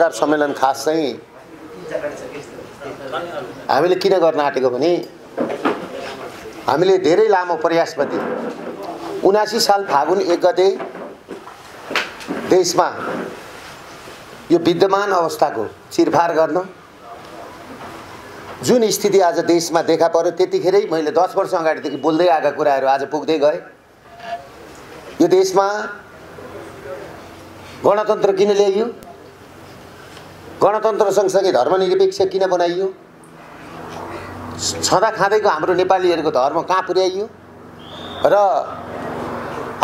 पत्रकार सम्मेलन खास चाहिँ हामीले किन गर्न आँटेको भने हामीले धेरै लामो प्रयासपछि 79 साल फागुन 1 गते देशमा यो विद्यमान अवस्थाको चिरफार गर्न जुन स्थिति आज देशमा देखा पर्यो त्यतिखेरै मैले 10 वर्ष अगाडिदेखि बोल्दै आएका कुराहरू आज पुग्दै गए। यो देशमा गणतन्त्र किन ल्याइयो, गणतन्त्र सँगसँगै धर्मनिरपेक्ष किन बनाइयो, छँदा खाँदैको हाम्रो नेपालीहरूको धर्म कहाँ पुर्याइयो र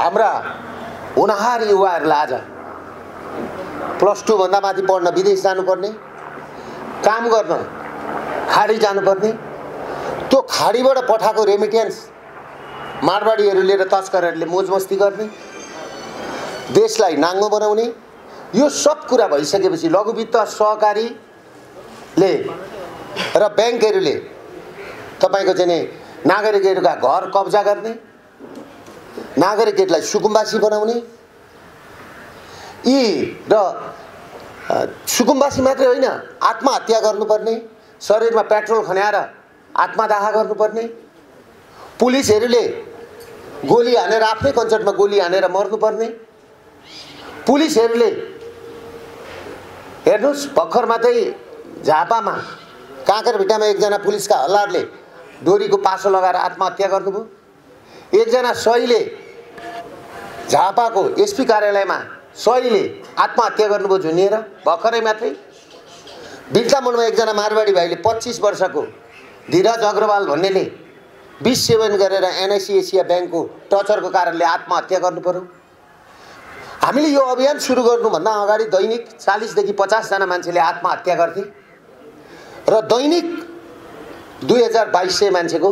हाम्रा होनहार युवाहरूलाई आज +2 भन्दा माथि पढ्न विदेश जानुपर्ने, काम गर्न खाडी जानुपर्ने, त्यो खाडीबाट पठाएको रेमिटेन्स मारवाडीहरू लिएर तस्करहरूले मोजमस्ती गर्ने, देशलाई नाङ्गो बनाउने, यो सब कुरा भइसकेपछि लघुवित्त सहकारीले र ब्याङ्कहरूले तपाईको चाहिँ नागरिकहरूका घर कब्जा गर्ने, नागरिकहरूलाई सुकुम्बासी बनाउने, यी र सुकुम्बासी मात्रै होइन आत्महत्या गर्नुपर्ने, शरीरमा पेट्रोल खन्याएर आत्मदाह गर्नुपर्ने, पुलिसहरूले गोली हानेर आफ्नै कन्सर्टमा गोली हानेर मर्नुपर्ने, पुलिसहरूले हेर्नुस् भर्खर मात्रै झापामा काँकरभिट्टामा एकजना पुलिसका हल्लारले डोरीको पासो लगाएर आत्महत्या गर्नुभयो। एकजना सहीले झापाको एसपी कार्यालयमा सहीले आत्महत्या गर्नुभयो झुनिएर भर्खरै मात्रै। बिर्तामोडमा एकजना मारवाडी भाइले 25 वर्षको धीरज अग्रवाल भन्नेले विष सेवन गरेर एनआइसी एसिया ब्याङ्कको टर्चरको कारणले आत्महत्या गर्नु पर्यो। हामीले यो अभियान सुरु गर्नुभन्दा अगाडि दैनिक 40 देखि 50 जना मान्छेले आत्महत्या गर्थे र दैनिक 2200 मान्छेको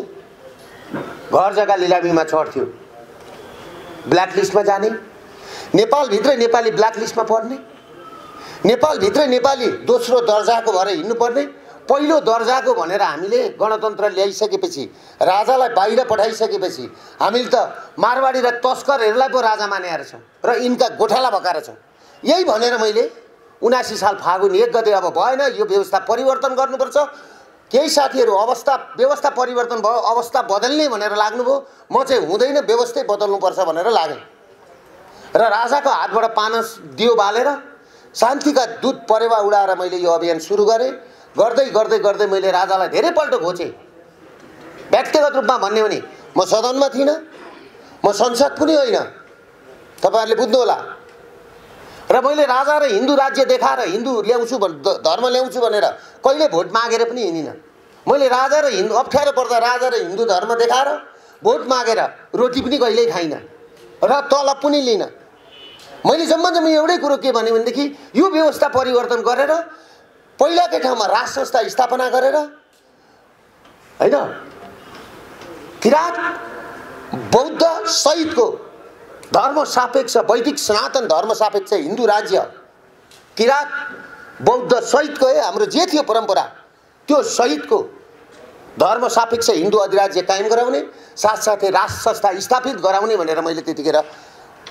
घर जग्गा लिलामीमा चढ्थ्यो। ब्ल्याकलिस्टमा जाने, नेपालभित्रै नेपाली ब्ल्याकलिस्टमा पर्ने, नेपालभित्रै नेपाली दोस्रो दर्जाको भएर हिँड्नुपर्ने, पहिलो दर्जाको भनेर हामीले गणतन्त्र ल्याइसकेपछि राजालाई बाहिर पठाइसकेपछि हामीले त मारवाडी र तस्करहरूलाई पो राजा मानेर छौँ र यिनका गोठाला भकाएर छौँ। यही भनेर मैले 79 साल फागुन 1 गते अब भएन, यो व्यवस्था परिवर्तन गर्नुपर्छ। केही साथीहरू व्यवस्था परिवर्तन भयो, अवस्था बदल्ने भनेर लाग्नुभयो। म चाहिँ हुँदैन, व्यवस्थै बदल्नुपर्छ भनेर लागेँ र राजाको हातबाट पानस दियो बालेर शान्तिका दूत परेवा उडाएर मैले यो अभियान सुरु गरेँ। गर्दै गर्दै गर्दै मैले राजालाई धेरैपल्ट घोचेँ। व्यक्तिगत रूपमा भन्ने हो भने म सदनमा थिइनँ, म संसद पनि होइन, तपाईँहरूले बुझ्नु होला। र मैले राजा र हिन्दू राज्य देखाएर हिन्दू ल्याउँछु धर्म ल्याउँछु भनेर कहिले भोट मागेर पनि हिँडिनँ। मैले राजा र हिन्दू अप्ठ्यारो पर्दा राजा र हिन्दू धर्म देखाएर भोट मागेर रोटी पनि कहिल्यै खाइनँ र तलब पनि लिइनँ। मैले जम्मा एउटै कुरो के भने भनेदेखि यो व्यवस्था परिवर्तन गरेर पहिलाकै ठाउँमा राज संस्था स्थापना गरेर हैन किराँत बौद्ध सहितको धर्म सापेक्ष वैदिक सनातन धर्म सापेक्ष हिन्दू राज्य किराँत बौद्ध सहितको हाम्रो जे थियो परम्परा त्यो सहितको धर्म सापेक्ष हिन्दू अधिराज्य कायम गराउने, साथसाथै राज संस्था स्थापित गराउने भनेर मैले त्यतिखेर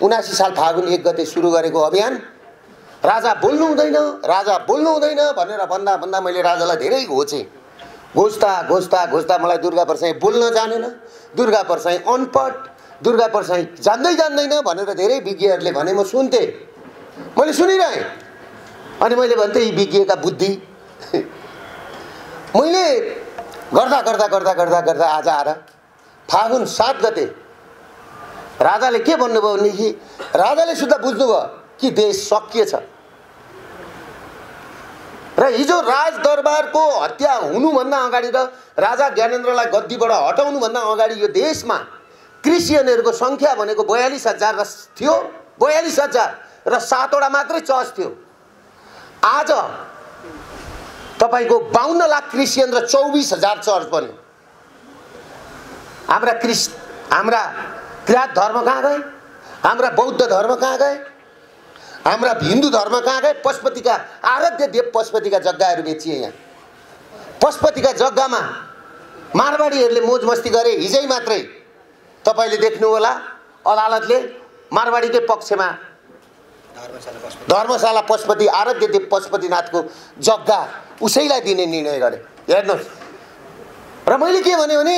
79 साल फागुन 1 गते सुरु गरेको अभियान। राजा बोल्नु हुँदैन, राजा बोल्नु हुँदैन भनेर भन्दा भन्दा मैले राजालाई धेरै घोचेँ। घोच्दा घोच्दा घोच्दा मलाई दुर्गा परसाई बोल्न जानेन, दुर्गा परसाई अनपढ, दुर्गा परसाई जान्दैन भनेर धेरै विज्ञहरूले भने म सुन्थेँ, मैले सुनिरहेँ। अनि मैले भन्थेँ यी विज्ञका बुद्धि। मैले गर्दा गर्दा गर्दा गर्दा गर्दा आज आएर फागुन 7 गते राजाले के भन्नुभयो भनेदेखि राजाले सुद्धा बुझ्नुभयो कि देश सकिएछ र हिजो राजदरबारको हत्या हुनुभन्दा अगाडि र राजा ज्ञानेन्द्रलाई गद्दीबाट हटाउनुभन्दा अगाडि यो देशमा क्रिस्चियनहरूको सङ्ख्या भनेको 42,000 थियो, 42,000 र 7वटा मात्रै चर्च थियो। आज तपाईको 52 लाख क्रिस्चियन र 24,000 चर्च बन्यो। हाम्रा किराँत धर्म कहाँ गए, हाम्रा बौद्ध धर्म कहाँ गए, हाम्रा हिन्दू धर्म कहाँ गए? पशुपतिका आराध्य देव पशुपतिका जग्गाहरू बेचिए। यहाँ पशुपतिका जग्गामा मारवाडीहरूले मोज मस्ती गरे। हिजै मात्रै तपाईले देख्नु होला अदालतले मारवाडीकै पक्षमा धर्मशाला पशुपति आराध्य देव पशुपतिनाथको जग्गा उसैलाई दिने निर्णय गरे। हेर्नुहोस्, र मैले के भने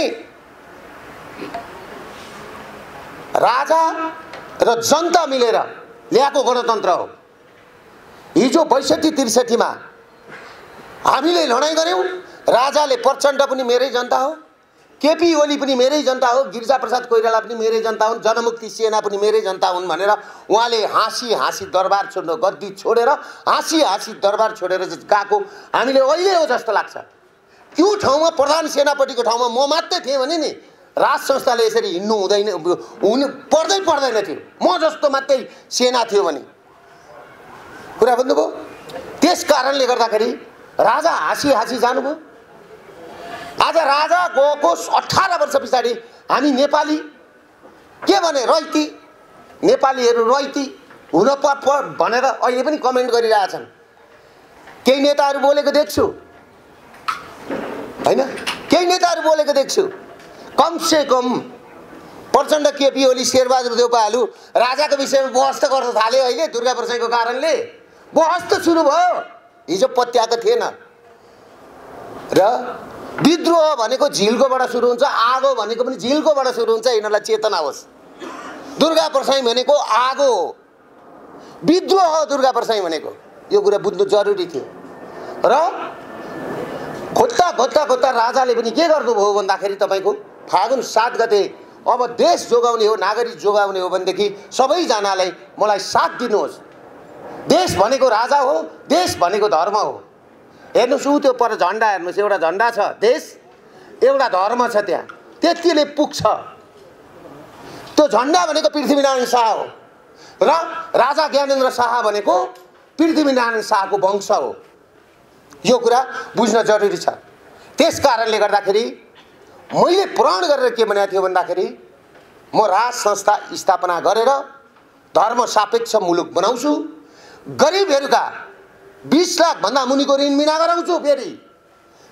राजा र जनता मिलेर ल्याएको गणतन्त्र हो। हिजो ६२-६३ मा हामीले लडाइँ गऱ्यौँ। राजाले प्रचण्ड पनि मेरै जनता हो, केपी ओली पनि मेरै जनता हो, गिरिजा प्रसाद कोइराला पनि मेरै जनता हुन्, जनमुक्ति सेना पनि मेरै जनता हुन् भनेर उहाँले हाँसी हाँसी दरबार छोड्नु, गद्दी छोडेर हाँसी हाँसी दरबार छोडेर गएको हामीले अहिले हो जस्तो लाग्छ। त्यो ठाउँमा प्रधान सेनापतिको ठाउँमा म मात्रै थिएँ भने नि राज संस्थाले यसरी हिँड्नु हुनु पर्दैन थियो। म जस्तो मात्रै सेना थियो भने कुरा बुझ्नुभयो। त्यस कारणले गर्दाखेरि राजा हाँसी हाँसी जानुभयो। आज राजा गएको 18 वर्ष पछाडि हामी नेपाली के भने रैती, नेपालीहरू रैती हुन भनेर अहिले पनि कमेन्ट गरिरहेछन्। केही नेताहरू बोलेको देख्छु, हैन, केही नेताहरू बोलेको देख्छु। कमसे कम प्रचण्ड, केपी ओली, शेरबहादुर देउपाहरू राजाको विषयमा बहस त गर्न थाल्यो। अहिले दुर्गा प्रसाईको कारणले बहस त सुरु भयो, हिजो पत्याएको थिएन। र विद्रोह भनेको झिल्कोबाट सुरु हुन्छ, आगो भनेको पनि झिल्कोबाट सुरु हुन्छ। यिनीहरूलाई चेतना होस्। दुर्गा प्रसाई भनेको आगो हो, विद्रोह हो दुर्गा प्रसाई भनेको। यो कुरा बुझ्नु जरुरी थियो। र खोज्दा राजाले पनि के गर्नुभयो भन्दाखेरि तपाईँको फागुन 7 गते अब देश जोगाउने हो, नागरिक जोगाउने हो भनेदेखि सबैजनालाई मलाई साथ दिनुहोस्। देश भनेको राजा हो, देश भनेको धर्म हो। हेर्नुहोस्, ऊ त्यो पर झन्डा हेर्नुहोस्, एउटा झन्डा छ, देश, एउटा धर्म छ, त्यहाँ त्यतिले पुग्छ। त्यो झन्डा भनेको पृथ्वीनारायण शाह हो र राजा ज्ञानेन्द्र शाह भनेको पृथ्वीनारायण शाहको वंश हो। यो कुरा बुझ्न जरुरी छ। त्यस कारणले गर्दाखेरि मैले प्रण गरेर के भनेको थियो भन्दाखेरि म राज संस्था स्थापना गरेर धर्म सापेक्ष मुलुक बनाउँछु, गरिबहरूका 20 लाख भन्दा मुनिको ऋण बिना गराउँछु, फेरि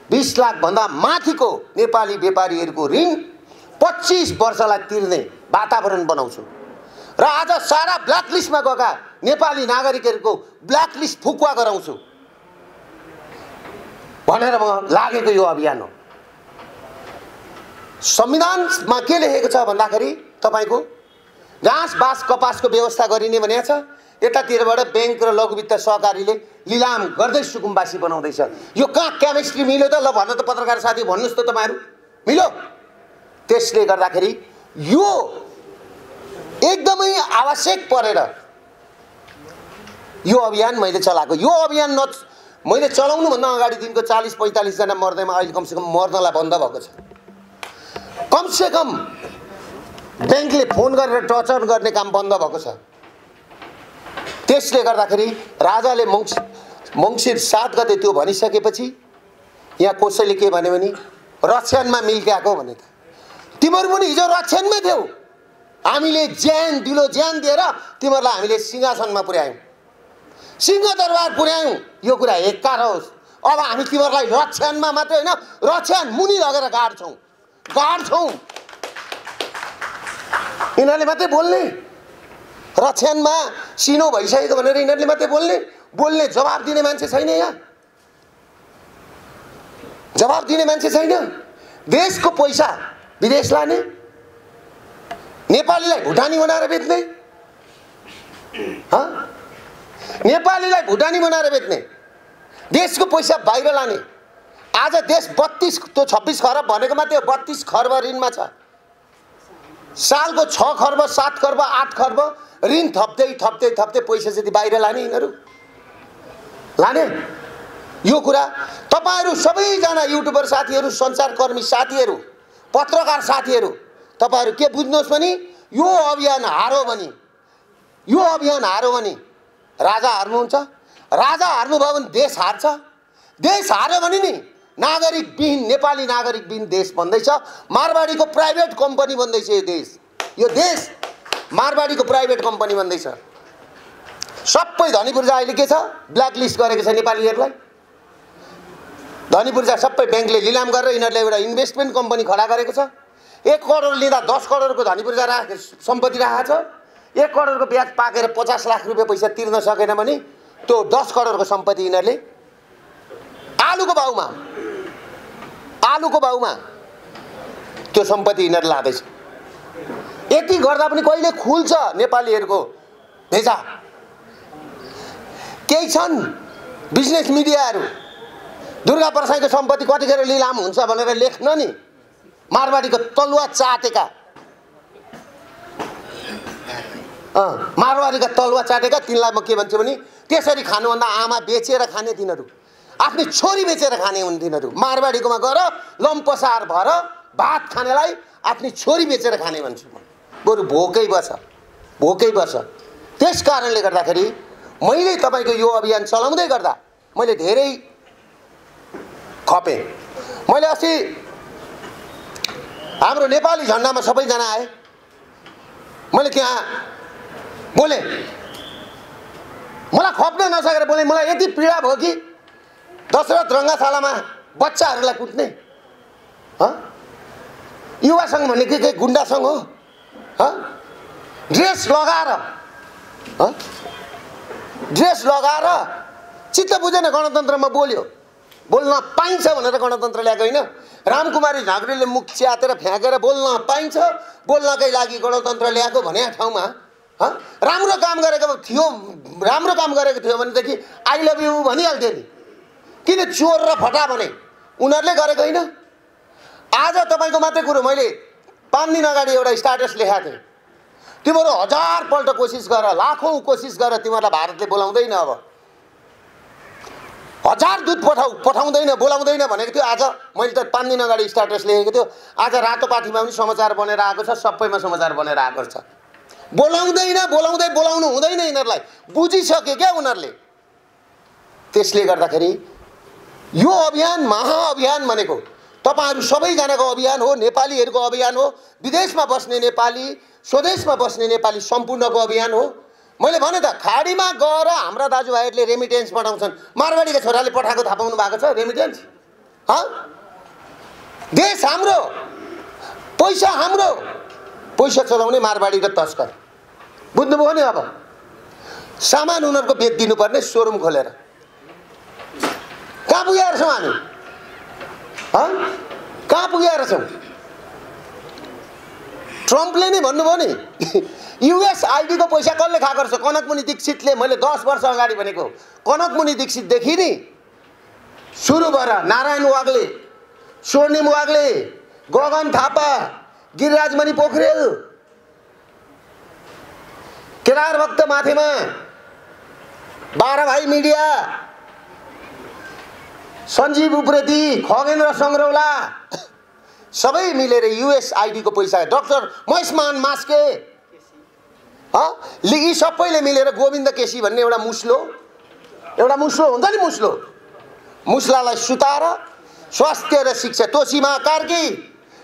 20 लाख भन्दा माथिको नेपाली व्यापारीहरूको ऋण 25 वर्षलाई तिर्ने वातावरण बनाउँछु र आज सारा ब्ल्याकलिस्टमा गएका नेपाली नागरिकहरूको ब्ल्याकलिस्ट फुकुवा गराउँछु भनेर म लागेको यो अभियान हो। संविधानमा के लेखेको छ भन्दाखेरि तपाईको घाँस बाँस कपासको व्यवस्था गरिने भनेको छ। यतातिरबाट बैंक र लघु वित्त सहकारीले लिलाम गर्दै सुकुम्बासी बनाउँदैछ। यो कहाँ केमिस्ट्री मिल्यो त? ल भन्न त पत्रकार साथी भन्नुस् त तपाईहरु, मिल्यो? त्यसले गर्दाखेरि यो एकदमै आवश्यक परेर यो अभियान मैले चलाएको। यो अभियान मैले चलाउनु भन्दा अगाडि दिनको 40-45 जना मर्दैमा अहिले कमसेकम मर्नलाई बन्द भएको छ। कमसेकम बैंकले फोन गरेर टर्चर गर्ने काम बन्द भएको छ। त्यसले गर्दाखेरि राजाले मङ्सिर 7 गते त्यो भनिसकेपछि यहाँ कसैले के भन्यो भने रक्षानमा मिल्क्याको भने त तिमीहरु पनि हिजो रक्षानमै थियौ, हामीले ज्यान दिलो ज्यान दिएर तिमीहरुलाई हामीले सिंहासनमा पुर्यायौं, सिंहदरबार पुर्यायौं। यो कुरा हेक्कार होस्। अब हामी तिमीहरुलाई रक्षानमा मात्रै हैन रक्षान मुनि लगेर गाड्छौं। यिनीहरुले मात्रै बोल्ने, रक्षानमा सिनो भइसकेको भनेर यिनीहरुले मात्रै बोल्ने जवाब दिने मान्छे छैन। यहाँ जवाब दिने मान्छे छैन। देशको पैसा विदेश लाने, नेपालीलाई भुटानी बनाएर बेच्ने, नेपालीलाई भुटानी बनाएर बेच्ने, देशको पैसा बाहिर लाने। आज देश 32 त्यो 26 खरब भनेको मात्रै 32 खर्ब ऋणमा छ। सालको 6 खर्ब 7 खर्ब 8 खर्ब ऋण थप्दै पैसा जति बाहिर लाने यिनीहरु लाने। यो कुरा तपाईहरु सबैजना युट्युबर साथीहरु, सञ्चारकर्मी साथीहरु, पत्रकार साथीहरु, तपाईहरु के बुझ्नुहोस् भने यो अभियान हार्यो भने राजा हार्नुहुन्छ। राजा हार्नुभयो भने देश हार्छ। देश हार्यो भने नि नागरिक विहीन, नेपाली नागरिक विहीन देश बन्दैछ। मारवाडीको प्राइभेट कम्पनी बन्दैछ यो देश मारवाडीको प्राइभेट कम्पनी बन्दैछ। सबै धनी पूर्जा अहिले के छ? ब्ल्याकलिस्ट गरेको छ नेपालीहरुलाई। धनी पूर्जा सबै बैंकले लिलाम गरेर यिनीहरुले एउटा इन्भेस्टमेन्ट कम्पनी खडा गरेको छ। 1 करोड लिँदा 10 करोडको धनी पूर्जा सम्पत्ति राखेको छ। 1 करोडको ब्याज पाकेर 50 लाख रुपियाँ पैसा तिर्न सकेन भने त्यो 10 करोडको सम्पत्ति यिनीहरूले आलुको भाउमा त्यो सम्पत्ति यिनीहरू लाँदैछ। यति गर्दा पनि कहिले खुल्छ नेपालीहरूको भेजा? केही छन् बिजनेस मिडियाहरू दुर्गा प्रसाईको सम्पत्ति कतिखेर लिलाम हुन्छ भनेर लेख्न नि, मारवाडीको तलुवा चाटेका मारवाडीका तलुवा चाटेका तिनलाई म के भन्छु भने त्यसरी खानुभन्दा आमा बेचेर खाने तिनीहरू, आफ्नै छोरी बेचेर खाने हुन् तिनीहरू। मारवाडीकोमा गएर लम्पसार भएर भात खानेलाई आफ्नै छोरी बेचेर खाने भन्छु म। बरु भोकै बस। त्यस कारणले गर्दाखेरि मैले तपाईँको यो अभियान चलाउँदै गर्दा मैले धेरै खपेँ। मैले अस्ति हाम्रो नेपाली झन्डामा सबैजना आए, मैले त्यहाँ बोले, मलाई खप्न नसकेर बोले। मलाई यति पीडा भयो कि दशरथ रङ्गशालामा बच्चाहरूलाई कुट्ने युवा सङ्घ भन्ने के गुन्डा सङ्घ हो? ड्रेस लगाएर चित्त बुझेन गणतन्त्रमा बोल्न पाइन्छ भनेर गणतन्त्र ल्याएको होइन। रामकुमारी झाँक्रीले मुख च्यातेर फ्याँकेर बोल्न पाइन्छ, बोल्नकै लागि गणतन्त्र ल्याएको भने ठाउँमा राम्रो काम गरेको थियो भनेदेखि आई लभ यु भनिहाल्थ्यो नि। किन चोर र फटा भने उनीहरूले गरेको होइन। आज तपाईँको मात्रै कुरो, मैले 5 दिन अगाडि एउटा स्ट्याटस लेखाएको थिएँ। तिमीहरू 1000 पल्ट कोसिस गर, लाखौँ कोसिस गर, तिमीहरूलाई भारतले बोलाउँदैन। अब 1000 दूत पठाउँदैन बोलाउँदैन भनेको थियो। आज मैले त 5 दिन अगाडि स्ट्याटस लेखेको थियो। आज रातोपाटीमा पनि समाचार बनेर आएको छ, सबैमा समाचार बनेर आएको छ। बोलाउनु हुँदैन यिनीहरूलाई, बुझिसके क्या उनीहरूले। त्यसले गर्दाखेरि यो अभियान महाअभियान भनेको तपाईहरु सबैजनाको अभियान हो, नेपालीहरूको अभियान हो, विदेशमा बस्ने नेपाली, स्वदेशमा बस्ने नेपाली सम्पूर्णको अभियान हो। मैले भने त खाडीमा गएर हाम्रा दाजुभाइहरूले रेमिटेन्स पठाउँछन्। मारवाडीको छोराले पठाएको थाहा पाउनु भएको छ रेमिटेन्स? देश हाम्रो, पैसा हाम्रो, पैसा चलाउने मारवाडी र तस्कर। बुझ्नुभयो नि? अब सामान उनीहरूको बेचिदिनु पर्ने सोरुम खोलेर। कहाँ पुगेर छौँ हामी? कहाँ पुगेर छौँ? ट्रम्पले नै भन्नुभयो नि युएसआईडी को पैसा कसले खाएको रहेछ? कनकमुनि दीक्षितले। मैले 10 वर्ष अगाडि भनेको कनकमुनि दीक्षितदेखि नि सुरु भएर नारायण वाग्ले, स्वर्णिम वाग्ले, गगन थापा, गिरिराजमणि पोखरेल, केदार भक्त माथेमा, 12 भाइ मिडिया, सञ्जीव उप्रेती, खगेन्द्र सङ्ग्रौला, सबै मिलेर युएसआईडी को पैसा, डाक्टर महेशमान मास्के, यी सबैले मिलेर गोविन्द केसी भन्ने एउटा मुस्लो हुन्छ नि, मुस्लालाई सुताएर स्वास्थ्य र शिक्षा तोसीमा कार्की,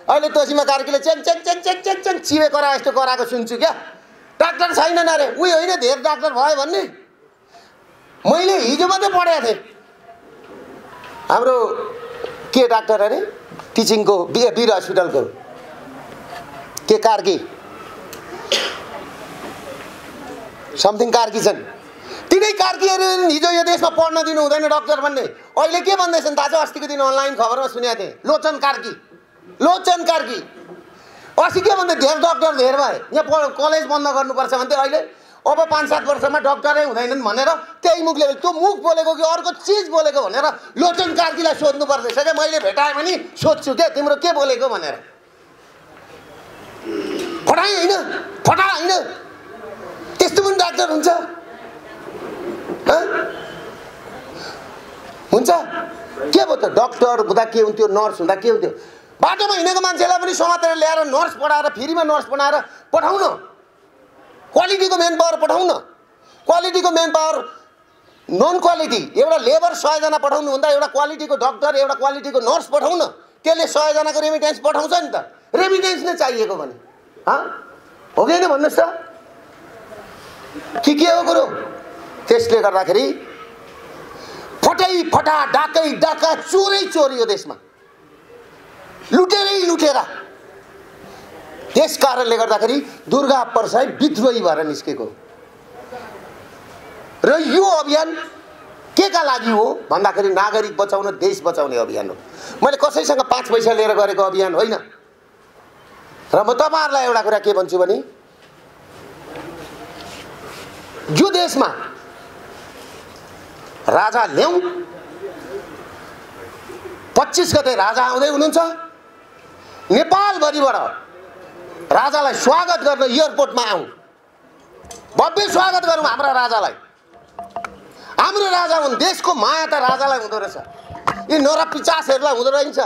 अहिले तोसीमा कार्कीले चेङ चेङ चेङ चेङ चेङ चेङ चिवे करा यस्तो कराएको सुन्छु क्या। डाक्टर छैनन् अरे, उही होइन धेरै डाक्टर भयो भन्ने। मैले हिजो मात्रै पढेको थिएँ। हाम्रो के डाक्टर अरे टिचिङको वीर हस्पिटलको के कार्की समथिङ कार्की छन्। तिनै कार्कीहरू हिजो यो देशमा पढ्न दिनु हुँदैन डाक्टर भन्ने। अहिले के भन्दैछन् थाहा छ? अस्तिको दिन अनलाइन खबरमा सुनेको थिएँ, लोचन कार्की अस्ति के भन्दै धेरै डाक्टर धेर भए, यहाँ कलेज बन्द गर्नुपर्छ भन्थे। अहिले अब 5-7 वर्षमा डाक्टरै हुँदैनन् भनेर त्यही मुखले, त्यो मुख बोलेको कि अर्को चिज बोलेको भनेर लोचन कार्कीलाई सोध्नु पर्दैछ क्या। मैले भेटाएँ भने सोध्छु क्या तिम्रो के बोलेको भनेर। फटाइ होइन त्यस्तो पनि डाक्टर हुन्छ? के भयो त? डाक्टर हुँदा के हुन्थ्यो, नर्स हुँदा के हुन्थ्यो? बाटोमा हिँडेको मान्छेलाई पनि समातेर ल्याएर नर्स पढाएर फ्रीमा नर्स बनाएर पठाउन। क्वालिटीको मेन पावर पठाउन। क्वालिटीको मेन पावर नन क्वालिटी, एउटा लेबर 100 जना पठाउनु भन्दा एउटा क्वालिटीको डाक्टर, एउटा क्वालिटीको नर्स पठाउन। त्यसले 100 जनाको रेमिटेन्स पठाउँछ नि त। रेमिटेन्स नै चाहिएको भने हो कि होइन भन्नुहोस् त? के हो कुरो? त्यसले गर्दाखेरि फटा डाका चोरै चोर यो देशमा, लुटेरै लुटेर त्यस कारणले गर्दाखेरि दुर्गा प्रसाई विद्रोही भएर निस्केको र यो अभियान के का लागि हो भन्दाखेरि नागरिक बचाउन देश बचाउने अभियान हो। मैले कसैसँग 5 पैसा लिएर गरेको अभियान होइन। र म तपाईहरुलाई एउटा कुरा के भन्छु भने यो देशमा राजा ल्याउ 25 गते राजा आउँदै हुनुहुन्छ। नेपालभरिबाट राजालाई स्वागत गर्न एयरपोर्टमा आऊ, भव्य स्वागत गरौँ हाम्रा राजालाई। हाम्रो राजा हुन्, देशको माया त राजालाई हुँदो रहेछ, यी नरपिचासहरूलाई हुँदो रहेछ।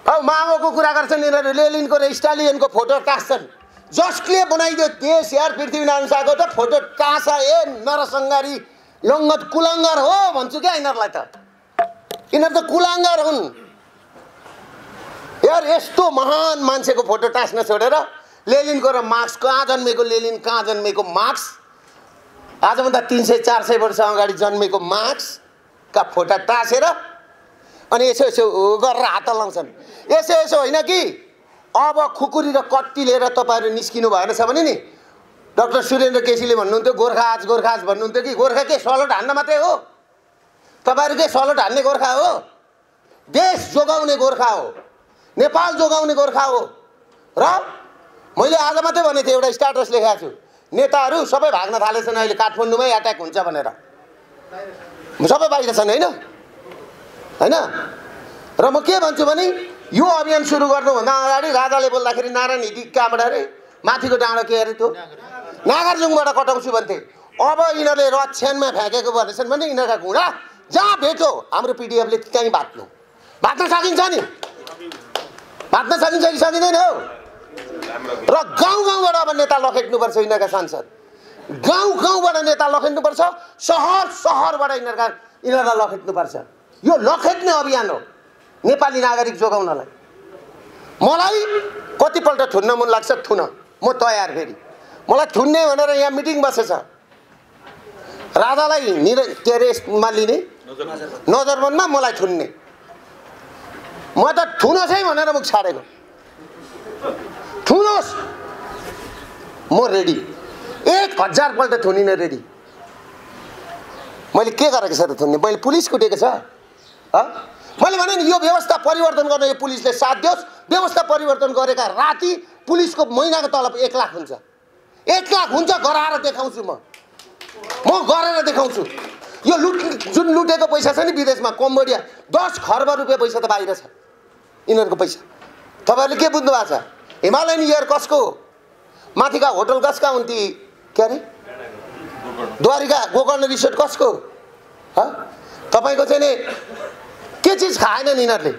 अब माओको कुरा गर्छन् यिनीहरू, लेनिनको र स्टालिनको फोटो टाँस्छन्। जसले बनाइदियो देश यार पृथ्वीनारायण शाहको त फोटो टाँसा ए नरसंहारी लङ्गट कुलाङ्गार हो भन्छु क्या यिनीहरूलाई त। यिनीहरू त कुलाङ्गार हुन् यार। यस्तो महान मान्छेको फोटो टाँस्न छोडेर लेनिनको र मार्क्स, कहाँ जन्मेको लेनिन, कहाँ जन्मेको मार्क्स, आजभन्दा 300-400 वर्ष अगाडि जन्मेको मार्क्सका फोटा टाँसेर अनि यसो यसो गरेर हात लाउँछन्। यसो यसो होइन कि अब खुकुरी र कत्ती लिएर तपाईँहरू निस्किनु भएन छ भने नि डाक्टर सुरेन्द्र केसीले भन्नुहुन्थ्यो गोर्खा आज भन्नुहुन्थ्यो कि गोर्खा के सलट हान्न मात्रै हो? तपाईँहरू के सलट हान्ने गोर्खा हो? देश जोगाउने गोर्खा हो, नेपाल जोगाउने गोर्खा हो। र मैले आज मात्रै भनेको थिएँ, एउटा स्ट्याटस लेखेको छु, नेताहरू सबै भाग्न थालेछन् अहिले, काठमाडौँमै अट्याक हुन्छ भनेर सबै बाहिर छन् होइन होइन। र म के भन्छु भने यो अभियान सुरु गर्नुभन्दा अगाडि राजाले बोल्दाखेरि नारायण हिटी कहाँबाट अरे माथिको डाँडो के अरे त्यो नागार्जुङबाट कटाउँछु भन्थे। अब यिनीहरूले रक्षणमा फ्याँकेको भनेछन् भने यिनीहरूका घुँडा जहाँ भेट्यो हाम्रो पिडिएफले त्यहीँ बाँच्न सकिन्छ नि, बाँच्न सकिन्छ कि सकिँदैन हो। र गाउँ गाउँबाट अब नेता लखेट्नुपर्छ यिनीहरूका सांसद, गाउँ गाउँबाट नेता लखेट्नुपर्छ, सहर सहरबाट यिनीहरूलाई लखेट्नुपर्छ। यो लखेट्ने अभियान हो नेपाली नागरिक जोगाउनलाई। मलाई कतिपल्ट थुन्न मन लाग्छ, थुन म तयार। फेरि मलाई थुन्ने भनेर यहाँ मिटिङ बसेछ, राजालाई के अरे यसमा लिने नजरबन्दमा मलाई थुन्ने, म त थुनोस् है भनेर मुख छाडेको। थुनोस्, म रेडी, 1000 पल्ट थुनिन रेडी। मैले के गरेको छ त थुन्ने? मैले पुलिस कुटेको छ? मैले भने नि यो व्यवस्था परिवर्तन गर्न यो पुलिसले साथ दियोस्। व्यवस्था परिवर्तन गरेका राति पुलिसको महिनाको तलब 1 लाख हुन्छ। 1 लाख हुन्छ, गराएर देखाउँछु म गरेर देखाउँछु। यो जुन लुटेको पैसा छ नि विदेशमा, कम्बोडिया 10 खर्ब रुपियाँ पैसा त बाहिर छ यिनीहरूको पैसा। तपाईँहरूले के बुझ्नु भएको छ? हिमालयन एयर कसको? माथिका होटल कसका हुन् ती? के अरे द्वारिका गोकर्ण रिसोर्ट कसको? तपाईँको चाहिँ नि के चिज खाएनन् यिनीहरूले।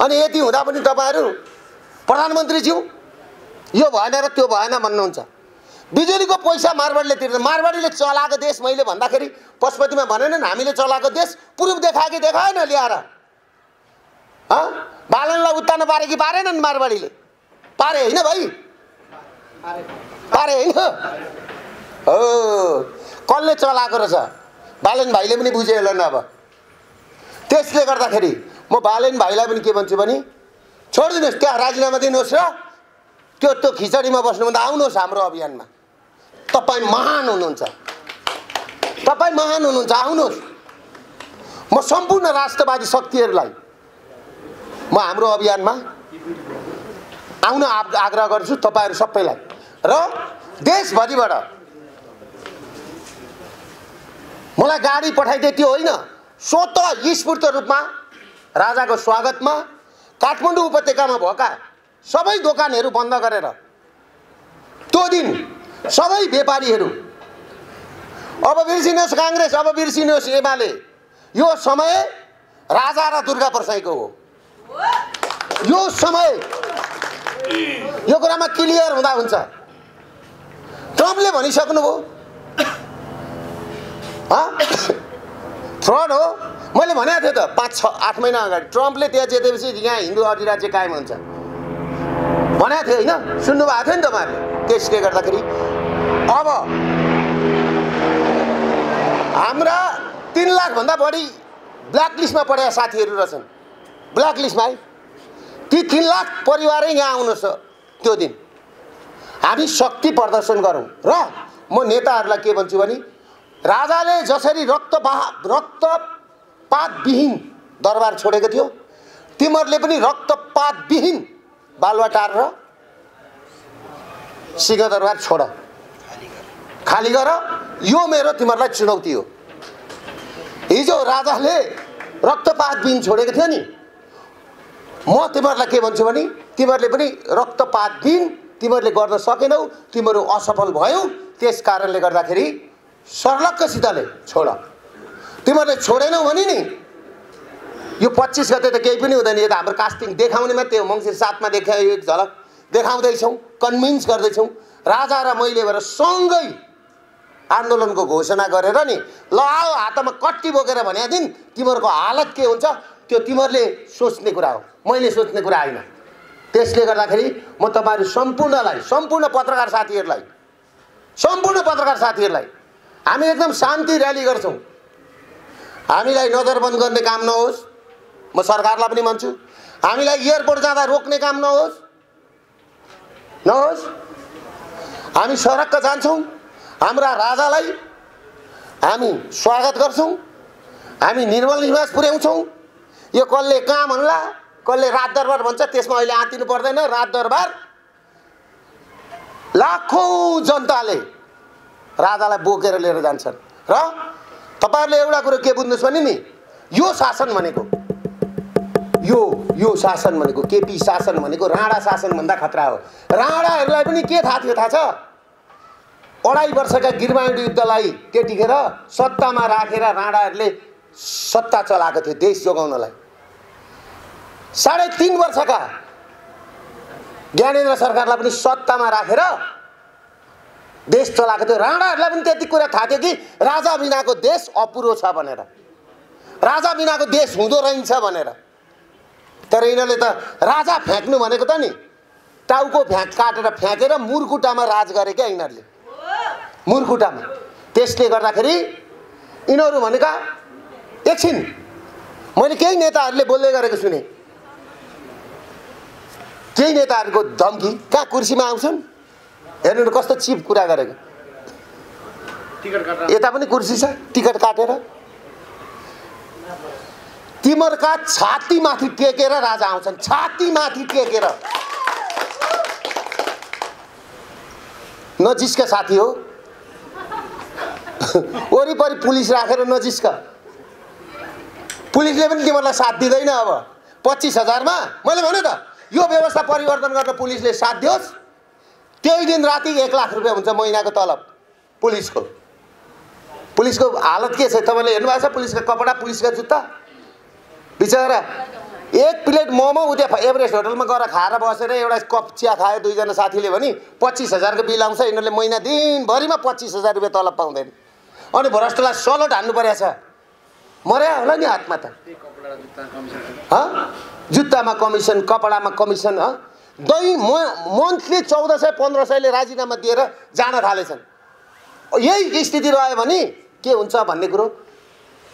अनि यति हुँदा पनि तपाईँहरू प्रधानमन्त्रीज्यू यो भएन र त्यो भएन भन्नुहुन्छ। बिजुलीको पैसा मारवाडीले तिर्छ, मारवाडीले चलाएको देश मैले भन्दाखेरि पशुपतिमा भनेनन् हामीले चलाएको देश प्रुफ देखायो कि देखाएन ल्याएर? बालनलाई उत्तान पारे कि पारेनन्? मारवाडीले पारे होइन भाइ, पारे होइन हो। कसले चलाएको रहेछ बालन भाइले पनि बुझे होला नि। अब त्यसले गर्दाखेरि म बालन भाइलाई पनि के भन्छु भने छोडिदिनुहोस्, त्यहाँ राजीनामा दिनुहोस् र त्यो खिचडीमा बस्नुभन्दा आउनुहोस् हाम्रो अभियानमा। तपाईँ महान हुनुहुन्छ, तपाईँ महान हुनुहुन्छ, आउनुहोस्। म सम्पूर्ण राष्ट्रवादी शक्तिहरूलाई म हाम्रो अभियानमा आउन आग्रह गर्छु, तपाईँहरू सबैलाई। र देशभरिबाट मलाई गाडी पठाइदिए त्यो होइन, स्वतः स्फूर्त रूपमा राजाको स्वागतमा काठमाडौँ उपत्यकामा भएका सबै दोकानहरू बन्द गरेर त्यो दिन सबै व्यापारीहरू, अब बिर्सिनुहोस् काङ्ग्रेस, अब बिर्सिनुहोस् एमाले, यो समय राजा र दुर्गा प्रसाईको हो। यो समय यो कुरामा क्लियर हुँदा हुन्छ। ट्रम्पले भनिसक्नुभयो फ्रड हो। मैले भनेको थिएँ त 5-6-8 महिना अगाडि ट्रम्पले त्यहाँ जितेपछि यहाँ हिन्दू अधिराज्य कायम हुन्छ भनेको थियो होइन? सुन्नुभएको थियो नि तपाईँहरूले? त्यसले गर्दाखेरि अब हाम्रा 3 लाखभन्दा बढी ब्ल्याक लिस्टमा परेका साथीहरू रहेछन्। ब्ल्याक लिस्टमा है ती 3 लाख परिवारै यहाँ आउनुहोस् त्यो दिन हामी शक्ति प्रदर्शन गरौँ। र म नेताहरूलाई के भन्छु भने राजाले जसरी रक्तपातविहीन दरबार छोडेको थियो तिमीहरूले पनि रक्तपातविहीन बालुवाटार र सिंहदरबार छोड, खाली गर। यो मेरो तिमीहरूलाई चुनौती हो। हिजो राजाले रक्तपातविहीन छोडेको थियो नि, म तिमीहरूलाई के भन्छु भने तिमीहरूले पनि रक्तपातविहीन तिमीहरूले गर्न सकेनौ, तिमीहरू असफल भयौ। त्यस कारणले गर्दाखेरि सर्लक्कसितले छोड। तिमीहरूले छोडेनौ भने नि यो 25 गते त केही पनि हुँदैन। यो त हाम्रो कास्टिङ देखाउने मात्रै हो। मङ्सिर 7 मा देखायो एक झलक देखाउँदैछौँ, कन्भिन्स गर्दैछौँ। राजा र मैले भएर सँगै आन्दोलनको घोषणा गरेर नि ल आओ हातमा कट्टी बोकेर भने दिन तिमीहरूको हालत के हुन्छ त्यो तिमीहरूले सोच्ने कुरा हो, मैले सोच्ने कुरा होइन। त्यसले गर्दाखेरि म तपाईँहरू सम्पूर्ण पत्रकार साथीहरूलाई हामी एकदम शान्ति र्याली गर्छौँ। हामीलाई नजरबन्द गर्ने काम नहोस्। म सरकारलाई पनि भन्छु हामीलाई एयरपोर्ट जाँदा रोक्ने काम नहोस्। हामी सडकमा जान्छौँ, हाम्रा राजालाई हामी स्वागत गर्छौँ, हामी निर्मल निवास पुर्याउँछौँ। यो कसले कहाँ भन्ला, कसले रात दरबार भन्छ, त्यसमा अहिले आँतिनु पर्दैन। रात दरबार लाखौँ जनताले राजालाई बोकेर लिएर जान्छन्। र तपाईहरुले एउटा कुरो के बुझ्नुस् भने नि यो शासन भनेको यो शासन भनेको केपी शासन भनेको राणा शासन भन्दा खतरा हो। राणाहरूलाई पनि के थाहा थियो थाहा छ? 2.5 वर्षका गिरमायुड युद्धलाई त्यतिखेर सत्तामा राखेर राणाहरूले सत्ता चलाएको थियो देश जोगाउनलाई। 3.5 वर्षका ज्ञानेन्द्र सरकारलाई पनि सत्तामा राखेर देश चलाएको थियो। राणाहरूलाई पनि त्यति कुरा थाहा थियो कि राजा बिनाको देश अपुरो छ भनेर, राजा बिनाको देश हुँदो रहन्छ भनेर। तर यिनीहरूले त राजा फ्याँक्नु भनेको त नि टाउको काटेर फ्याँकेर मुरकुटामा राज गरे क्या यिनीहरूले, मुरकुटामा। त्यसले गर्दाखेरि यिनीहरू भनेका एकछिन मैले केही नेताहरूले बोल्दै गरेको सुने, केही नेताहरूको धम्की कहाँ कुर्सीमा आउँछन् हेर्नु कस्तो चिप कुरा गरेको। यता पनि कुर्सी छ, टिकट काटेर तिमीहरूका छाती माथि टेकेर राजा आउँछन्, छाती माथि टेकेर। नजिस्का साथी हो, वरिपरि पुलिस राखेर नजिस्का। पुलिसले पनि तिमीहरूलाई साथ दिँदैन। अब 25,000 मा मैले भने त यो व्यवस्था परिवर्तन गर्न पुलिसले साथ दियोस्, त्यही दिन राति 1 लाख रुपियाँ हुन्छ महिनाको तलब पुलिसको। पुलिसको हालत के छ तपाईले हेर्नु भएको छ? पुलिसका कपडा, पुलिसका जुत्ता। बिचरा एक प्लेट मोमो उता एभरेस्ट होटलमा गएर खाएर बसेर एउटा कप चिया खायो 2 जना साथीले भने 25,000 को बिल आउँछ। यिनीहरूले महिना दिनभरिमा 25,000 रुपियाँ तलब पाउँदैन। अनि भ्रष्टलाई सलट हान्नु परेछ, मर्या होला नि हातमा त। जुत्तामा कमिसन, कपडामा कमिसन। मन्थली 1400-1500 ले राजीनामा दिएर जान थालेछन्। यही स्थिति रह्यो भने के हुन्छ भन्ने कुरो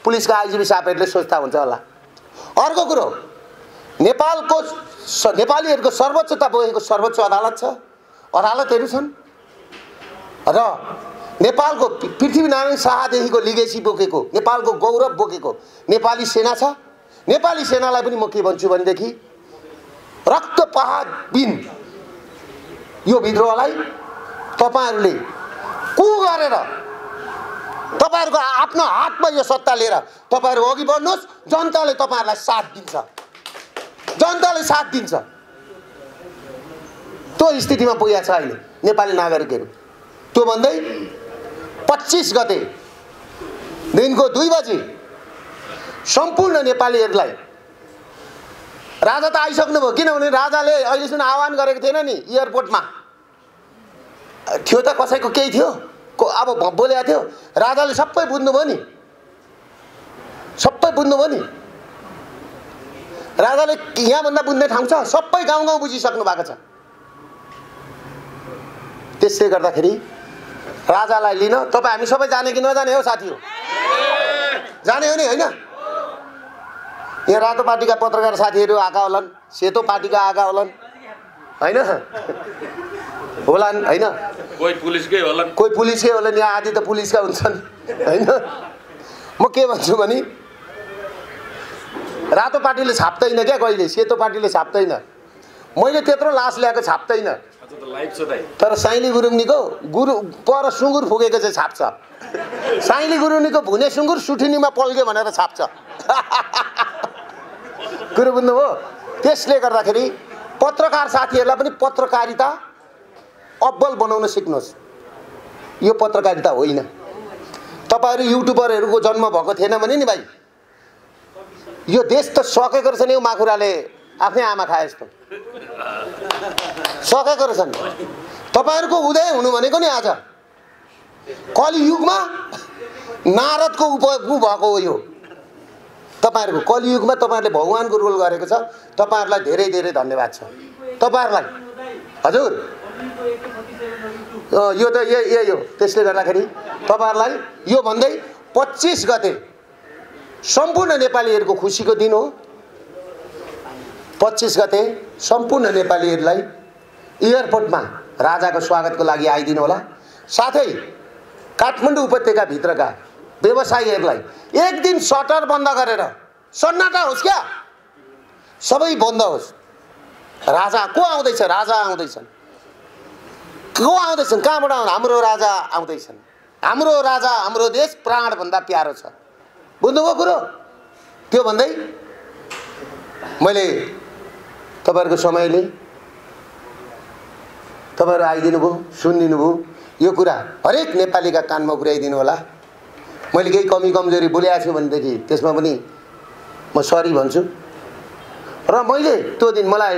पुलिसका आइजिपी साहबहरूले सोच्दा हुन्छ होला। अर्को कुरो नेपालीहरूको सर्वोच्चता बोकेको सर्वोच्च अदालत छ, अदालतहरू छन्। र नेपालको पृथ्वीनारायण शाहदेखिको लिगेसी बोकेको, नेपालको गौरव बोकेको नेपाली सेना छ। नेपाली सेनालाई पनि म के भन्छु भनेदेखि रक्तपातविहीन यो विद्रोहलाई तपाईहरुले कु गरेर तपाईहरुको आफ्नो हातमा यो सत्ता लिएर तपाईहरु अघि बढ्नुहोस्। जनताले तपाईहरुलाई साथ दिन्छ, जनताले साथ दिन्छ। त्यो स्थितिमा पुगेको छ अहिले नेपाली नागरिकहरू। त्यो भन्दै 25 गते दिनको 2 बजे सम्पूर्ण नेपालीहरूलाई राजा त आइसक्नुभयो। किनभने राजाले अहिलेसम्म आह्वान गरेको थिएन नि एयरपोर्टमा, थियो त कसैको केही थियो अब बोलेको थियो। राजाले सबै बुझ्नुभयो नि, सबै बुझ्नुभयो नि। राजाले यहाँभन्दा बुझ्ने ठाउँ छ, सबै गाउँ गाउँ बुझिसक्नु भएको छ। त्यसले गर्दाखेरि राजालाई लिन तपाईँ हामी सबै जाने कि नजाने हो साथी हो? जाने हो नि होइन? यहाँ रातो पार्टीका पत्रकार साथीहरू आएका होलान्, सेतो पार्टीका आएका होलान्, होइन होलान्, होइन कोही पुलिसकै होलान्, यहाँ आदि त पुलिसका हुन्छन्, होइन। म के भन्छु भने रातो पार्टीले छाप्दैन क्या कहिले, सेतो पार्टीले छाप्दैन। मैले त्यत्रो लास ल्याएको छाप्दैन, तर साइली गुरुङनीको पर सुँगुर फुकेको चाहिँ छाप्छ। साइली गुरुङनीको भुने सुँगुर सुठिनीमा पल्क्यो भनेर छाप्छ। कुरो बुझ्नुभयो? त्यसले गर्दाखेरि पत्रकार साथीहरूलाई पनि पत्रकारिता अब्बल बनाउन सिक्नुहोस्। यो पत्रकारिता होइन। तपाईँहरू युट्युबरहरूको जन्म भएको थिएन भने नि भाइ, यो देश त सकेको रहेछ नि। यो माखुराले आफ्नै आमा खाए जस्तो सकेको रहेछन्। तपाईँहरूको उदय हुनु भनेको नि आज कलियुगमा नारदको उ भएको हो। यो तपाईँहरूको कलियुगमा तपाईँहरूले भगवानको रोल गरेको छ। तपाईँहरूलाई धेरै धेरै धन्यवाद छ तपाईँहरूलाई। हजुर यो त यही हो। त्यसले गर्दाखेरि तपाईँहरूलाई यो भन्दै 25 गते सम्पूर्ण नेपालीहरूको खुसीको दिन हो। 25 गते सम्पूर्ण नेपालीहरूलाई एयरपोर्टमा राजाको स्वागतको लागि आइदिनु होला। साथै काठमाडौँ उपत्यकाभित्रका व्यवसायीहरूलाई एक दिन सटर बन्द गरेर सन्नाटा होस् क्या, सबै बन्द होस्। राजा को आउँदैछ? राजा आउँदैछन्। को आउँदैछन्? कहाँबाट आउनु? हाम्रो राजा आउँदैछन्। हाम्रो राजा, हाम्रो देश प्राणभन्दा प्यारो छ। बुझ्नुभयो कुरो? त्यो भन्दै मैले तपाईँहरूको समयले तपाईँहरू आइदिनु भयो, सुनिदिनु भयो। यो कुरा हरेक नेपालीका कानमा पुर्याइदिनु होला। मैले केही कमी कमजोरी बोलेको छु भनेदेखि त्यसमा पनि म सरी भन्छु। र मैले त्यो दिन मलाई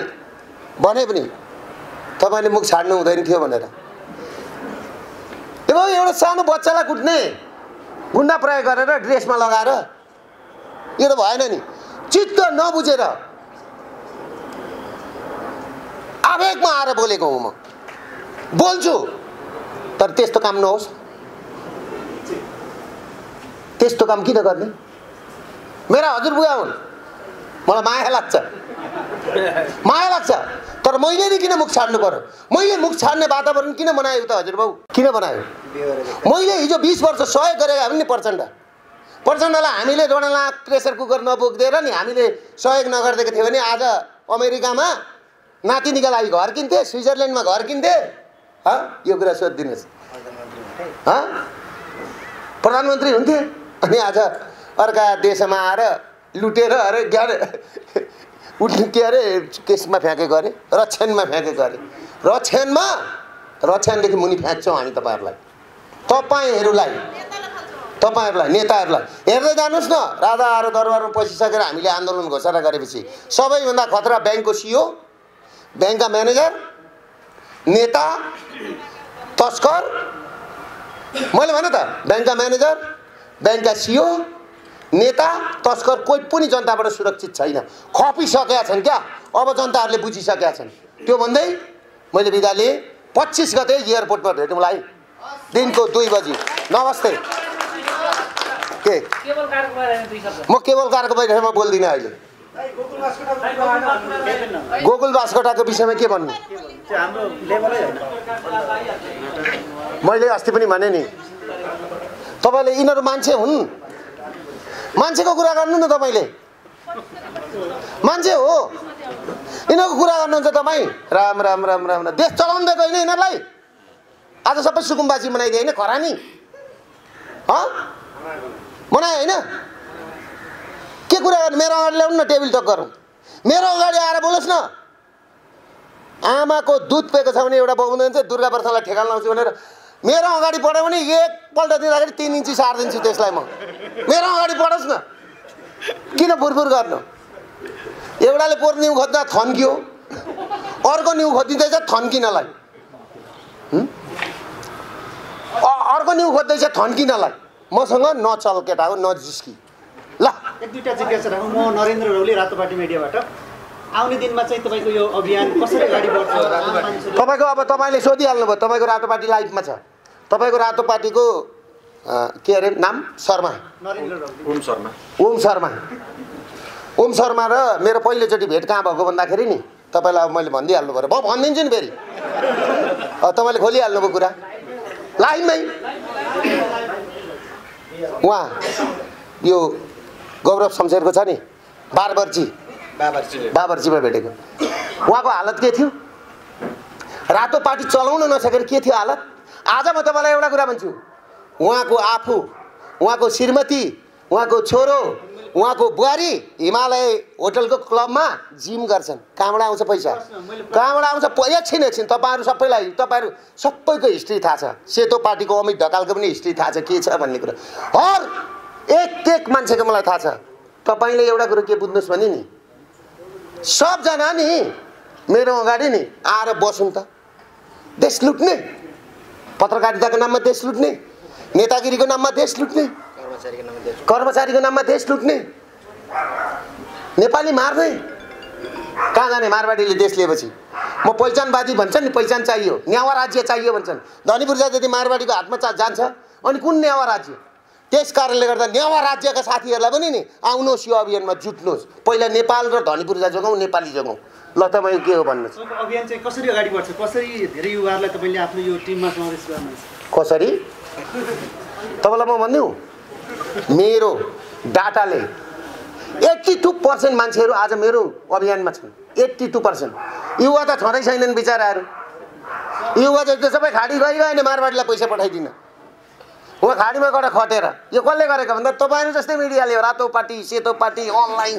भने पनि तपाईँले मुख छाड्नु हुँदैन थियो भनेर। त्यो एउटा सानो बच्चालाई कुट्ने गुन्डा प्रयोग गरेर ड्रेसमा लगाएर यो त भएन नि। चित्त नबुझेर आवेगमा आएर बोलेको हुँ। म बोल्छु, तर त्यस्तो काम नहोस्। त्यस्तो काम किन गर्ने? मेरा हजुरबुवा हुन्, मलाई माया लाग्छ, माया लाग्छ। तर मैले नि किन मुख छाड्नु पर्यो? मैले मुख छाड्ने वातावरण किन बनायो त हजुरबाउ? किन बनायो? मैले हिजो 20 वर्ष सहयोग गरेको हामी नि प्रचण्डलाई हामीले जोडला प्रेसर कुकर नबोक्दिएर नि हामीले सहयोग नगरिदिएको थियो भने आज अमेरिकामा नातिनीका लागि घर किन्थे, स्विजरल्यान्डमा घर किन्थे। यो कुरा सोधिदिनुहोस्। प्रधानमन्त्री हुन्थे अनि आज अर्का देशमा आएर लुटेर अरे के अरे केसमा फ्याँकेको अरे, रक्षणमा फ्याँकेको अरे। रक्षणदेखि मुनि फ्याँक्छौँ हामी तपाईँहरूलाई, नेताहरूलाई। हेर्दै जानुहोस् न, राजा आएर दरबारमा पसिसकेर हामीले आन्दोलन घोषणा गरेपछि सबैभन्दा खतरा ब्याङ्कको सिओ, ब्याङ्कका म्यानेजर, नेता, तस्कर। मैले भने त ब्याङ्कका म्यानेजर, ब्याङ्कका सिओ, नेता, तस्कर कोही पनि जनताबाट सुरक्षित छैन। खपिसकेका छन् क्या। अब जनताहरूले बुझिसकेका छन्। त्यो भन्दै मैले बिदा लिएँ। 25 गते एयरपोर्टमा भेटौँला है, दिनको 2 बजी। नमस्ते। के म केवल कारको बैठकमा बोल्दिनँ अहिले। गोकुल बास्कोटाको विषयमा के भन्नु? मैले अस्ति पनि भने नि, तपाईँले यिनीहरू मान्छे हुन्, मान्छेको कुरा गर्नु न। तपाईँले मान्छे हो, यिनीहरूको कुरा गर्नुहुन्छ तपाईँ। राम राम राम राम। देश चलाउनु दिएको होइन यिनीहरूलाई। आज सबै सुकुम्बासी बनाइदिए होइन, खरानी बनायो होइन। के कुरा गर्नु? मेरो अगाडि ल्याउनु न, टेबल टक गरौँ। मेरो अगाडि आएर बोलोस् न। आमाको दुध पिएको छ भने एउटा बाबुले चाहिँ दुर्गा प्रसादलाई ठेगान लाउँछु भनेर मेरो अगाडि पढ्यो भने एकपल्ट दिँदाखेरि 3 इन्ची सार्दिन्छु त्यसलाई म। मेरो अगाडि पढोस् न, किन बुरबुर गर्नु? एउटाले पोहोर निउ खोज्दा थन्कियो, अर्को निउ खोजिँदैछ थन्किनलाई, अर्को निउ खोज्दैछ थन्किनलाई। मसँग नचल केटा हो, नजिस्की ल। एक दुईटा जिज्ञासा राखौँ। म नरेन्द्र रौली, रातोपाटी मिडियाबाट। आउने दिनमा चाहिँ तपाईँको यो अभियान कसरी अगाडि बढ्छ? तपाईँको अब तपाईँले सोधिहाल्नु भयो। तपाईँको रातोपाटी लाइफमा छ। तपाईँको रातोपाटीको के अरे नाम? शर्मा, नरेन्द्र रौली। ओम शर्मा। ओम शर्मा। ओम शर्मा र मेरो पहिलोचोटि भेट कहाँ भएको भन्दाखेरि नि तपाईँलाई अब मैले भनिदिइहाल्नु पऱ्यो म भनिदिन्छु नि फेरि तपाईँले खोलिहाल्नुभयो कुरा लाइनमै उहाँ यो गौरव शमशेरको छ नि बाबरचीमा भेटेको उहाँको हालत के थियो रातो पार्टी चलाउन नसकेर के थियो हालत आज म तपाईँलाई एउटा कुरा भन्छु उहाँको आफू उहाँको श्रीमती उहाँको छोरो उहाँको बुहारी हिमालय होटलको क्लबमा जिम गर्छन् कहाँबाट आउँछ पैसा कहाँबाट आउँछ एकछिन तपाईँहरू तपाईँहरू सबैको हिस्ट्री थाहा छ सेतो पार्टीको अमित ढकालको पनि हिस्ट्री थाहा छ के छ भन्ने कुरा हर एक मान्छेको मलाई थाहा छ तपाईँले एउटा कुरो के बुझ्नुहोस् भने नि सबजना नि मेरो अगाडि नि आएर बसौँ त देश लुट्ने पत्रकारिताको नाममा देश लुट्ने नेतागिरीको नाममा देश लुट्ने कर्मचारीको नाममा देश लुट्ने नेपाली मार्ने कहाँ जाने मारवाडीले देश लिएपछि म पहिचानवादी भन्छन् नि पहिचान चाहियो न्यावा राज्य चाहियो भन्छन् धनी पूर्जा यदि मारवाडीको हातमा जान्छ अनि कुन न्यावा राज्य त्यस कारणले गर्दा न्यावा राज्यका साथीहरूलाई पनि नि आउनुहोस् यो अभियानमा जुट्नुहोस् पहिला नेपाल र धनी पूर्जा जोगाउँ नेपाली जोगाउँ ल तपाईँ के हो भन्नुहोस् अभियान चाहिँ कसरी अगाडि बढ्छ कसरी धेरै युवाहरूलाई तपाईँले आफ्नो यो टिममा समावेश गर्नुहुन्छ कसरी तपाईँलाई म भन्नु मेरो डाटाले 82% मान्छेहरू आज मेरो अभियानमा छन् 82% युवा त छँदै छैनन् बिचराहरू युवा चाहिँ सबै खाडी गइगयो नि मारवाडीलाई पैसा पठाइदिन उहाँ खाडीमा गएर खटेर यो कसले गरेको भन्दा तपाईँहरू जस्तै मिडियाले हो रातो पार्टी सेतो पार्टी अनलाइन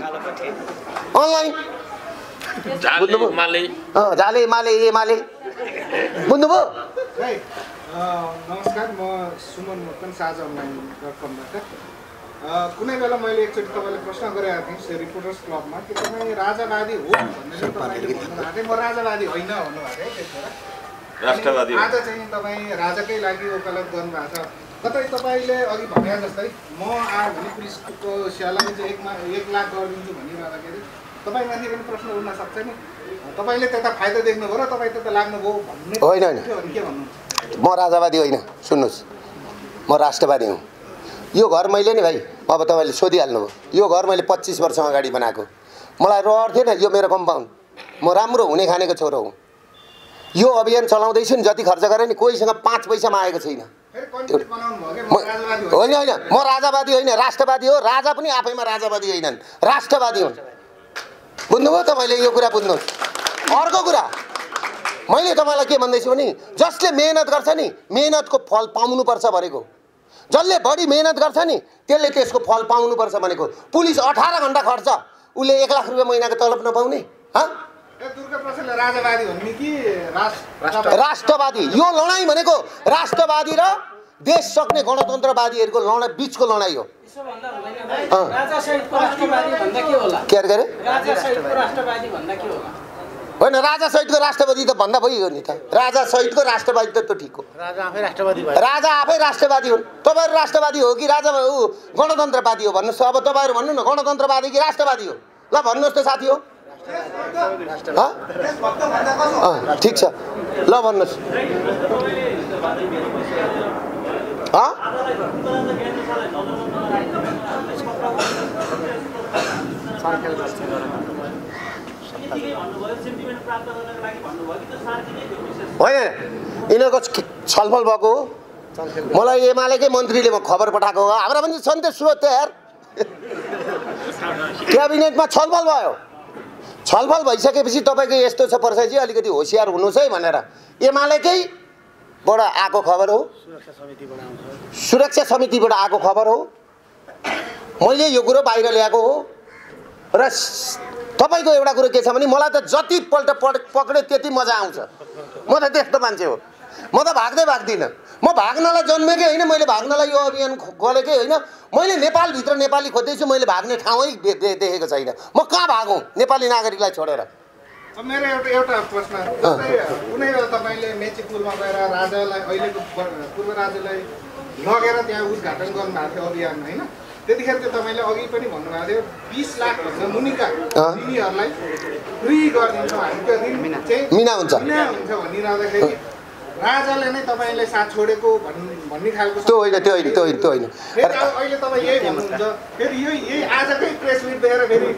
झाले माले एमाले बुझ्नुभयो नमस्कार म सुमन मोक्तान साझा अनलाइन.कमबाट कुनै बेला मैले एकचोटि तपाईँले प्रश्न गरेको थिएँ रिपोर्टर्स क्लबमा कि तपाईँ राजावादी हो भनेर तपाईँले भन्नुभएको थियो म राजावादी होइन भन्नुभएको थियो राष्ट्रवादी आज चाहिँ तपाईँ राजाकै लागि वकालत गर्नुभएको छ कतै तपाईँले अघि भने जस्तै म आयो भने पुलिसको स्यालेरी चाहिँ 1 लाख गरिदिन्छु भनिरहँदाखेरि तपाईँमाथि पनि प्रश्न उठ्न सक्छ नि तपाईँले त्यता फाइदा देख्नुभयो र तपाईँ त्यता लाग्नुभयो भन्ने होइन के भन्नुहुन्छ म राजावादी होइन सुन्नुहोस् म राष्ट्रवादी हुँ यो घर मैले नि भाइ अब तपाईँले सोधिहाल्नुभयो यो घर मैले 25 वर्ष अगाडि बनाएको मलाई रहर थिएन यो मेरो कम्पाउन्ड म राम्रो हुने खानेको छोरो हुँ यो अभियान चलाउँदैछु नि जति खर्च गरेँ नि कोहीसँग 5 पैसामा आएको छैन होइन म राजावादी होइन राष्ट्रवादी हो राजा पनि आफैमा राजावादी होइनन् राष्ट्रवादी हुन् बुझ्नुभयो तपाईँले यो कुरा बुझ्नुहोस् अर्को कुरा मैले तपाईँलाई के भन्दैछु भने जसले मेहनत गर्छ नि मेहनतको फल पाउनुपर्छ भनेको जसले बढी मेहनत गर्छ नि त्यसले त्यसको फल पाउनुपर्छ भनेको पुलिस 18 घण्टा खर्च उसले 1 लाख रुपियाँ महिनाको तलब नपाउने राष्ट्रवादी यो लडाईँ भनेको राष्ट्रवादी र देश सक्ने गणतन्त्रवादीहरूको लडाईँ बिचको लडाईँ हो होइन राजा सहितको राष्ट्रवादी त भन्दा भइगयो नि त राजा सहितको राष्ट्रवादी त ठिक हो राजा आफै राष्ट्रवादी हुन् तपाईँहरू राष्ट्रवादी हो कि राजा गणतन्त्रवादी हो भन्नुहोस् अब तपाईँहरू भन्नु न गणतन्त्रवादी कि राष्ट्रवादी हो ल भन्नुहोस् त साथी हो ठिक छ ल भन्नुहोस् होइन यिनीहरूको छलफल भएको हो मलाई एमालेकै मन्त्रीले खबर पठाएको हो हाम्रा पनि छन् त्यो स्रोत यार क्याबिनेटमा छलफल भयो छलफल भइसकेपछि तपाईँको यस्तो छ पर्साइजी अलिकति होसियार हुनुहोस् है भनेर एमालेकैबाट आएको खबर हो सुरक्षा समितिबाट आएको खबर हो मैले यो कुरो बाहिर ल्याएको हो र तपाईँको एउटा कुरो के छ भने मलाई त जतिपल्ट पक्ड्यो त्यति मजा आउँछ म त त्यस्तो मान्छे हो म त भाग्दिनँ म भाग्नलाई जन्मेकै होइन मैले भाग्नलाई यो अभियान गरेकै होइन मैले नेपालभित्र नेपाली खोज्दैछु मैले भाग्ने ठाउँै देखेको छैन म कहाँ भागौँ नेपाली नागरिकलाई छोडेर मेरो एउटा प्रश्न कुनै बेला तपाईँले मेचीपुरमा गएर राजालाई अहिलेको पूर्व राजालाई लगेर त्यहाँ उद्घाटन गर्नुभएको थियो अभियान होइन त्यतिखेर चाहिँ तपाईँले अघि पनि भन्नुभएको थियो 20 लाख भन्दा मुनिका ऋणीहरूलाई फ्री गरिदिन्छौँ हामी त्यो ऋण चाहिँ मिना हुन्छ भनिरहँदाखेरि राजाले नै तपाईँले साथ छोडेको भन्ने खालको त्यो होइन अहिले तपाईँ यही भन्नुहुन्छ फेरि यही आजकै प्रेस मिट देखेर फेरि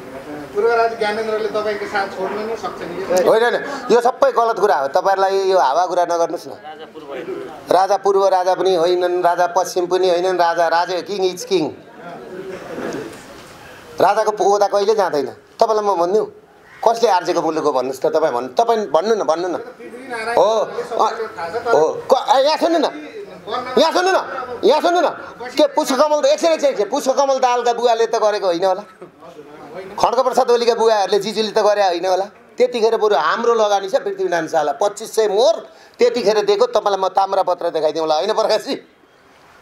पूर्व राजा ज्ञानेन्द्रले तपाईँको साथ छोड्नु नै सक्छ नि? होइन यो सबै गलत कुरा हो। तपाईँहरूलाई यो हावा कुरा नगर्नुहोस् न। राजा पूर्व राजा पनि होइनन्, राजा पश्चिम पनि होइनन्, राजा किङ इज किङ। राजाको ओदा कहिले जाँदैन। तपाईँलाई म भन्नु कसले आर्जेको मुलुक हो भन्नुहोस् त। तपाईँ भन्नु न हो यहाँ सुन्नु न यहाँ सुन्नु न के पुष्पकमल त एकछिन पुष्पकमल दाहालका बुवाले त गरेको होइन होला, खड्गप्रसाद ओलीका बुवाहरूले जिजुले त गरे होइन होला। त्यतिखेर बरु हाम्रो लगानी छ पृथ्वीनारायण शाहलाई 2500 मोर त्यतिखेर दिएको। तपाईँलाई म ताम्रपत्र देखाइदिउँला होइन प्रकाशजी?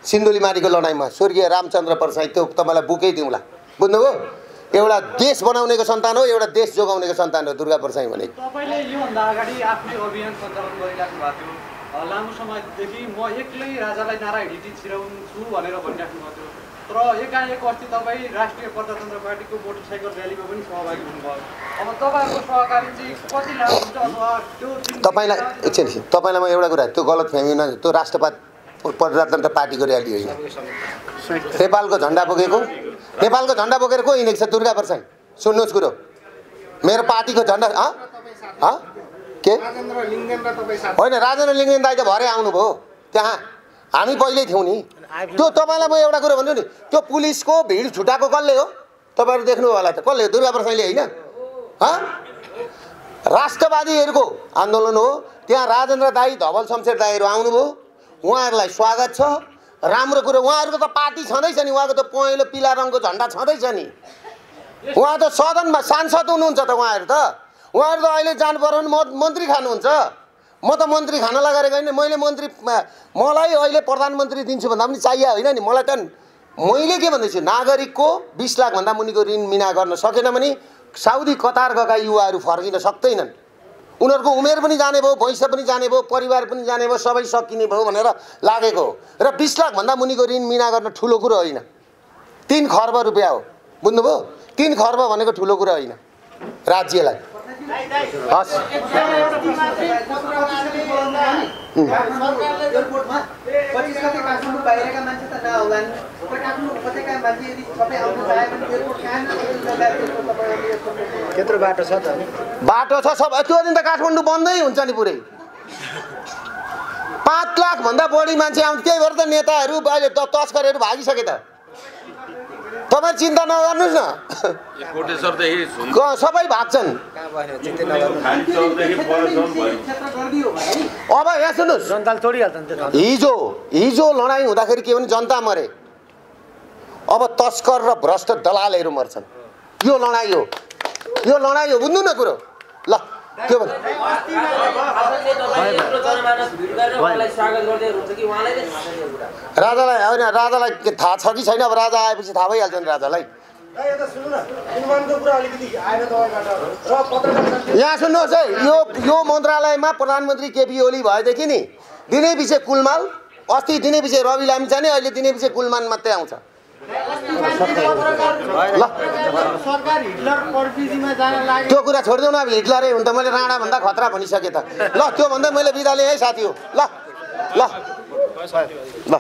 सिन्धुलीमारीको लडाइँमा स्वर्गीय रामचन्द्र परसाई त्यो तपाईँलाई बुकै दिउँला। बुझ्नुभयो? एउटा देश बनाउनेको सन्तान हो, एउटा देश जोगाउनेको सन्तान हो दुर्गा परसाई भने। तपाईँले योभन्दा अगाडि आफ्नै अभियान सञ्चालन गरिराख्नु भएको थियो लामो समयदेखि। म एक्लै राजालाई नारायणी छिराउँछु भनेर भनिराख्नु भएको थियो। तर एकाएक अस्ति तपाईँ राष्ट्रिय प्रजातन्त्र पार्टीको मोटरसाइकल र्यालीमा पनि सहभागी हुनुभयो। अब तपाईँहरूको सहकारी चाहिँ कति लाभ हुन्छ अथवा त्यो तपाईँलाई एकछिन तपाईँलाई म एउटा कुरा त्यो गलत फ्यामी न, त्यो राष्ट्रवाद प्रजातन्त्र पार्टीको र्याली होइन। नेपालको झन्डा बोकेर को हिँडेको छ? दुर्गा परसाई। सुन्नुहोस् कुरो, मेरो पार्टीको झन्डा के होइन राजेन्द्र लिङ्गेन दाइ त भरे आउनुभयो त्यहाँ, हामी पहिल्यै थियौँ नि। त्यो तपाईँलाई म एउटा कुरो भन्छु नि, त्यो पुलिसको भिड छुटाएको कसले हो? तपाईँहरू देख्नु होला त कसले हो? दुर्गा परसाईले होइन। राष्ट्रवादीहरूको आन्दोलन हो। त्यहाँ राजेन्द्र दाई धवल शमशेर दाईहरू आउनुभयो, उहाँहरूलाई स्वागत छ। राम्रो कुरो, उहाँहरूको त पार्टी छँदैछ नि, उहाँको त पहेँलो पिला रङको झन्डा छँदैछ नि। उहाँ त सदनमा सांसद हुनुहुन्छ त उहाँहरू त अहिले जानु पर्यो भने मन्त्री खानुहुन्छ। म त मन्त्री खान लगाएर गएन। मलाई अहिले प्रधानमन्त्री दिन्छु भन्दा पनि चाहिए होइन नि। मलाई त मैले के भन्दैछु, नागरिकको 20 लाखभन्दा मुनिको ऋण मिना गर्न सकेन भने साउदी कतार गएका युवाहरू फर्किन सक्दैनन्। उनीहरूको उमेर पनि जाने भयो, भैँसा पनि जाने भयो, परिवार पनि जाने भयो, सबै सकिने भयो भनेर लागेको हो। र 20 लाखभन्दा मुनिको ऋण मिना गर्न ठुलो कुरो होइन। 3 खर्ब रुपियाँ हो। बुझ्नुभयो? 3 खर्ब भनेको ठुलो कुरो होइन राज्यलाई। हस् त्यत्रो बाटो छ त? बाटो छ सब। त्यो दिन त काठमाडौँ बन्दै हुन्छ नि पुरै। 5 लाखभन्दा बढी मान्छे आउँछ। त्यही भएर त नेताहरू अहिले तस्करहरू भागिसके त। तपाईँ चिन्ता नगर्नुहोस् न, सबै भाग्छन्। अब यहाँ सुन्नुहोस्, हिजो लडाइँ हुँदाखेरि के भने जनता मरे, अब तस्कर र भ्रष्ट दलालहरू मर्छन्। यो लडाइँ हो, बुझ्नु न कुरो। ल के भन्नु राजालाई होइन, राजालाई थाहा छ कि छैन? अब राजा आएपछि थाहा भइहाल्छ नि राजालाई। यहाँ सुन्नुहोस् है, यो मन्त्रालयमा प्रधानमन्त्री केपी ओली भएदेखि नि दिनै पछि कुलमाल, अस्ति दिनै पछि रवि लामिछाने, अहिले दिनै पछि कुलमान मात्रै आउँछ। त्यो कुरा छोडिदेऊ न। अब हिटलरै हुन् त, मैले राणाभन्दा खतरा भनिसकेँ त। ल त्यो भन्दा मैले बिदा लिएँ है साथी हो। ल ल ल